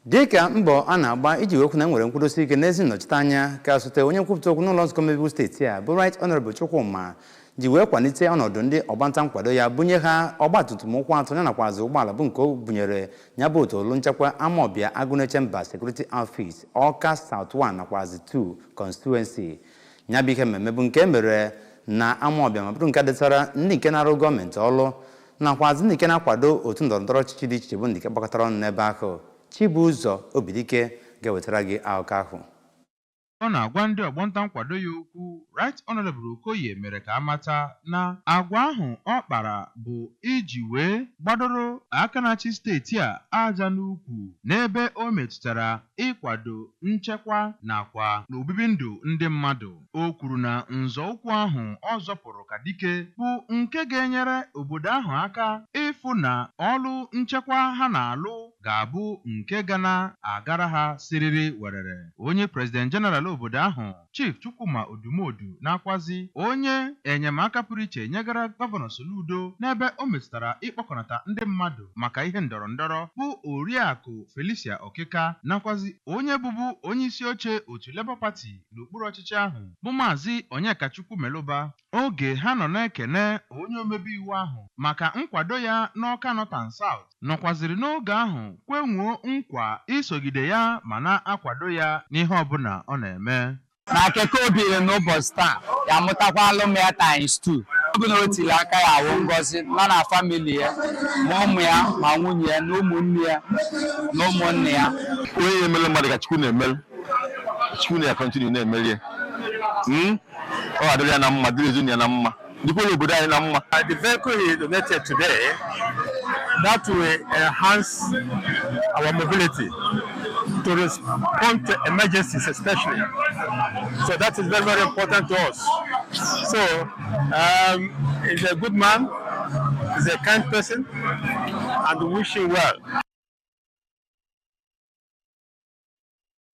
Dịka mbọ a na-agba iji wee hụ na e nwere nkwudosi ike n'ezi nnọchiteanya, ka osote onye nkwupụta okwu n'ụlọ nzukọ omebe iwu steeti a, bụ Right Honorable Chukwuma, ji wee kwalite ọnọdụ ndị ọgbanta nkwado ya, bunye ha ọgbatumtum ụkwụ atọ ya nakwazi ụgbọala, bụ nke o bunyere ya bụ otu olu nchekwa Amawbia Agụnechemba Security Outfit, Awka South 1 nakwazi 2 Constituency. Ya bụ ihe mmemme bụ nke e mere na Amawbia ma bụrụ nke detara ndị nke na-arụ gọọmenti ọlụ nakwazi ndị nke na-akwado otu ndọrọndọrọ ọchịchị dị iche iche, bụ ndị nke gbakọtara ọnụ n'ebe ahụ. Chibụzọ Obidike ga-ewetara gị akụkọ ahụ. Ọ na-agwa ndị ọgbọnta nkwado ya okwu, Right Honorable Okoye mere ka amata na agwa ahụ ọ kpara bụ iji wee gbadoro aka na-achị steeti a aja n'ukwu n'ebe o metụtara ịkwado nchekwa nakwa n'obibi ndụ ndị mmadụ. O kwuru na nzọụkwụ ahụ ọ zọpụrụ ka dike bụ nke ga-enyere obodo ahụ aka ịfụ na ọlụ nchekwa ha na-alụ ga-abụ nke ga na-agara ha siriri werere. Onye President General obodo ahụ, Chief Chukwuma Odumodu, na-akwazi onye enyemaka pụrụ iche nyegara Gọvanọ Soludo n'ebe o metụtara ịkpọkọnata ndị mmadụ maka ihe ndọrọ ndọrọ, bụ Oriakụ Felicia Okika, nakwazi onye bụbu onye isi oche otu Labour Party n'okpuru ọchịchị ahụ, bụ Maazị Onyekachukwu Melụba, oge ha nọ na-ekene onye omebe iwu ahụ maka nkwado ya n'Awka North and South, nọkwaziri n'oge ahụ kwenwuo nkwa isogide ya ma na-akwado ya n'ihe ọbụla ọ na-eme. Na keke obiri n'ụbọchị taa ya amụtakwalụ m ya times two. Ọ bụ na o tiri aka ya awụ ngọzi nọ na family ya, ma ụmụ ya, ma nwunye ya, na ụmụnne ya, na ụmụnne ya. Onye na-emere mmadụ ka Chukwu na-emere. Chukwu na ya continue na-emeri ya. Ọ ga-adịrị ya na mma, dịrị ezinụlọ ya na mma, dịkwara obodo anyị na mma. The vehicle he donated today, that will enhance our mobility to respond to emergencies especially. So that is very, very important to us. So he's a good man, he's a kind person, and we wish him well.